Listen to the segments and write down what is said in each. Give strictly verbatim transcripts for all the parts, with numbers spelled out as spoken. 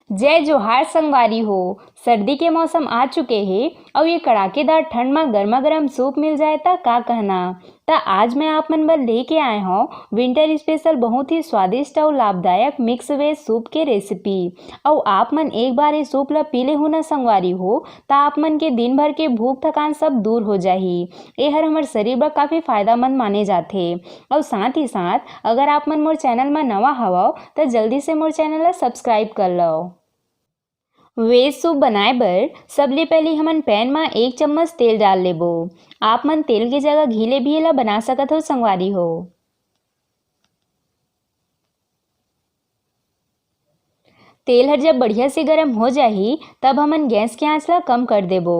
जय जोहार संगवारी हो। सर्दी के मौसम आ चुके हे अउ ये कड़ाकेदार ठंड म गर्मा गर्म सूप मिल जाए त का कहना। त आज मैं आप मन बर लेके आए हौं विंटर स्पेशल बहुत ही स्वादिष्ट अउ लाभदायक मिक्स वेज सूप के रेसिपी। अउ आप मन एक बार ये सूप ल पी लेहू न संगवारी हो, त आप मन के दिन भर के भूख थकान सब दूर हो जाही। एहर हमर शरीर बर काफ़ी फायदामंद माने जाथे। अउ साथ ही साथ अगर आप मन मोर चैनल म नवा हवव, त जल्दी से मोर चैनल ल सब्सक्राइब कर लव। वेज सूप बनाए बर सबले पहिली हमन पैन म एक चम्मच तेल डाल लेबो। आप मन तेल के जगह घी ले भी एला बना सकत हो संगवारी हो। तेल हर जब बढ़िया से गरम हो जाही, तब हमन गैस के आंच ला कम कर देबो।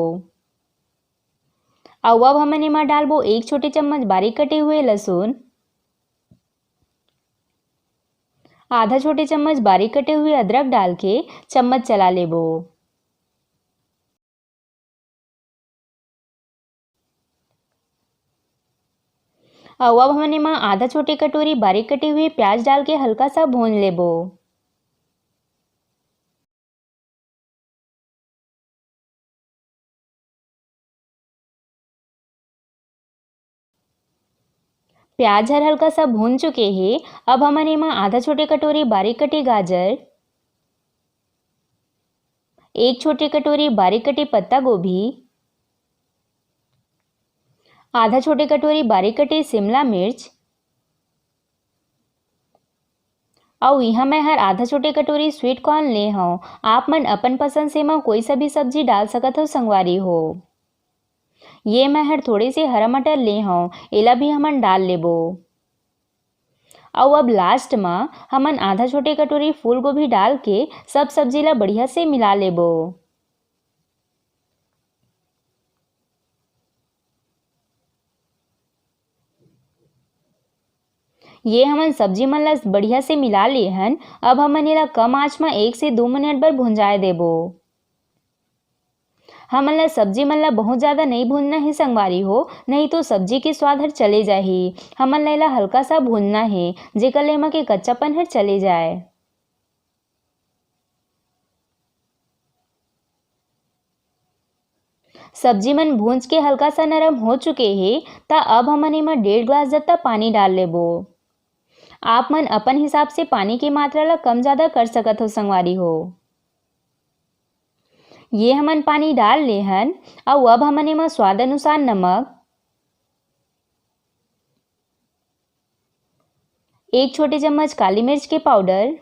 अउ अब हमन एमा डालबो एक छोटे चम्मच बारीक कटे हुए लहसुन, आधा छोटे चम्मच बारीक कटे हुए अदरक डाल के चम्मच चला लेबो। अउ अब हमन एमा आधा छोटे कटोरी बारीक कटे हुए प्याज डाल के हल्का सा भून लेबो। प्याज हर हल्का सा भून चुके हे। अब हमन एमा आधा छोटे कटोरी बारीक कटे गाजर, एक छोटे कटोरी बारीक कटे पत्ता गोभी, आधा छोटे कटोरी बारीक कटे शिमला मिर्च, अउ इहाँ मैं हर आधा छोटे कटोरी स्वीट कॉर्न ले हव। आप मन अपन पसंद से एमा कोई सा भी सब्जी डाल सकत हो संगवारी हो। ये मैं हर थोड़े से हरा मटर ले हव, एला भी हमन डाल लेबो। अउ अब लास्ट म हमन आधा छोटे कटोरी फूल गोभी डाल के सब सब्जी ला बढ़िया से मिला लेबो। ये हमन सब्जी मन ला बढ़िया से मिला ले हन। अब हमन एला कम आंच म एक से दू मिनट बर भुंजाए देबो। हमन ला सब्जी मन ला बहुत ज्यादा नइ भूनना हे संगवारी हो, नहीं तो सब्जी के स्वाद हर चले जाही। हमन ला एला हल्का सा भूनना हे, जेकर ले एमा के कच्चापन हर चले जाए। सब्जी मन भूंज के हल्का सा नरम हो चुके हे, त अब हमन एमा डेढ़ ग्लास जत्ता पानी डाल लेबो। आप मन अपन हिसाब से पानी के मात्रा ला कम ज्यादा कर सकत हो संगवारी हो। ये हमन पानी डाल ले हन, अउ अब हमन एमा स्वाद अनुसार नमक, एक छोटे चम्मच काली मिर्च के पाउडर,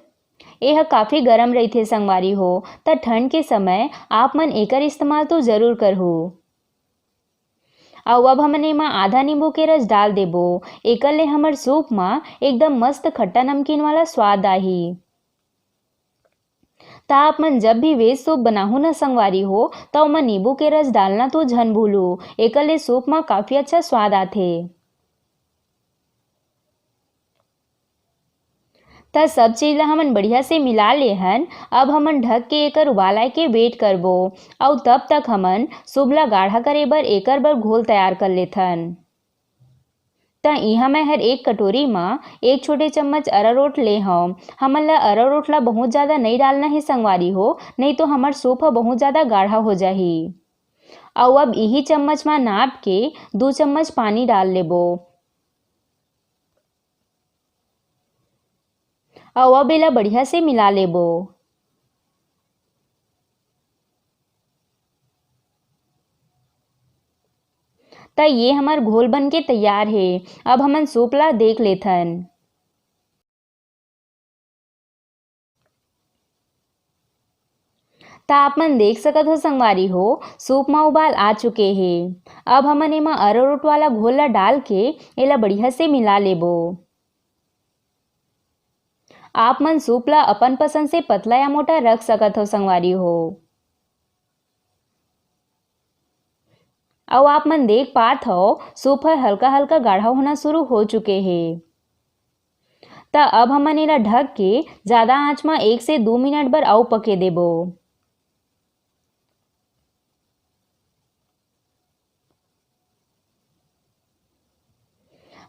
एह काफ़ी गरम रहिथे संगवारी हो, त ठंड के समय आप मन एकर इस्तेमाल तो जरूर करहू। अउ अब हमन एमा आधा नींबू के रस डाल देबो, एकर ले हमर सूप म एकदम मस्त खट्टा नमकीन वाला स्वाद आही। त आप मन जब भी वेज सूप बनाहू न संगवारी हो, त ओमा नींबू के रस डालना तो झन भूलू, एकर ले सूप म काफ़ी अच्छा स्वाद आथे। त सब चीज ला हमन बढ़िया से मिला ले हन। अब हमन ढक के एकर उबाल आए के वेट करबो, अउ तब तक हमन सूप ला गाढ़ा करे बर एकर बर घोल तैयार कर लेथन। त इहाँ मैं हर एक कटोरी म एक छोटे चम्मच अरारोट ले हव। हमन ला अरारोट ला बहुत ज्यादा नइ डालना हे संगवारी हो, नइ तो हमर सूप ह बहुत ज्यादा गाढ़ा हो जाही। अउ अब इही चम्मच म नाप के दू चम्मच पानी डाल लेबो। अउ अब एला बढ़िया से मिला लेबो। त ये हमर घोल बन के तैयार हे। अब हमन सूप ला देख लेथन। त आप मन देख सकत हो संगवारी हो, सूप म उबाल आ चुके हे। अब हमन एमा अरारोट वाला घोल ला डाल के एला बढ़िया से मिला लेबो। आप मन सूप ला अपन पसंद से पतला या मोटा रख सकत हो संगवारी हो। अउ आप मन देख पात हव, सूप ह हल्का-हल्का गाढ़ा होना शुरू हो चुके हे। त अब हमन एला ढक के जादा आंच म एक से दू मिनट बर अउ पके देबो।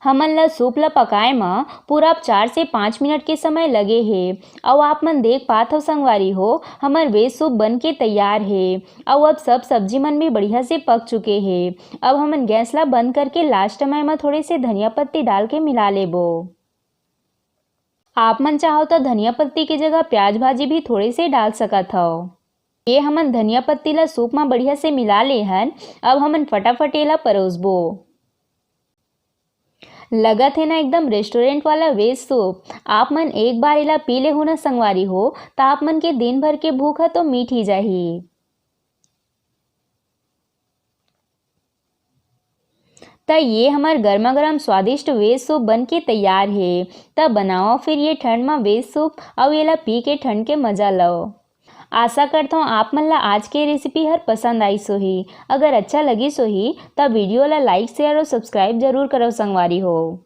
हमन ल सूप ल पकाए म पूरा चार से पाँच मिनट के समय लगे हे। अउ आप मन देख पात हव संगवारी हो, हमर वेज सूप बन के तैयार हे। अउ अब सब सब्जी मन भी बढ़िया से पक चुके हे। अब हमन गैस ला बंद करके लास्ट समय म थोड़े से धनिया पत्ती डाल के मिला लेबो। आप मन चाहो त धनिया पत्ती के जगह प्याज भाजी भी थोड़े से डाल सकत हव। ये हमन धनिया पत्ती ला सूप म बढ़िया से मिला ले हन। अब हमन फटाफट एला परोसबो। लगत हे ना एकदम रेस्टोरेंट वाला वेज सूप। आप मन एक बार एला पी लेहू ना संगवारी हो, त आप मन के दिन भर के भूख ह तो मिट ही जाही। त ये हमर गर्मा गर्म स्वादिष्ट वेज सूप बन के तैयार हे। त बनाओ फिर ये ठंड म वेज सूप अउ एला पी के ठंड के मजा लो। आशा करथौं आप मन ला आज के रेसिपी हर पसंद आइस होही। अगर अच्छा लगिस होही त वीडियो ला लाइक, शेयर अउ सब्सक्राइब जरूर करव संगवारी हो।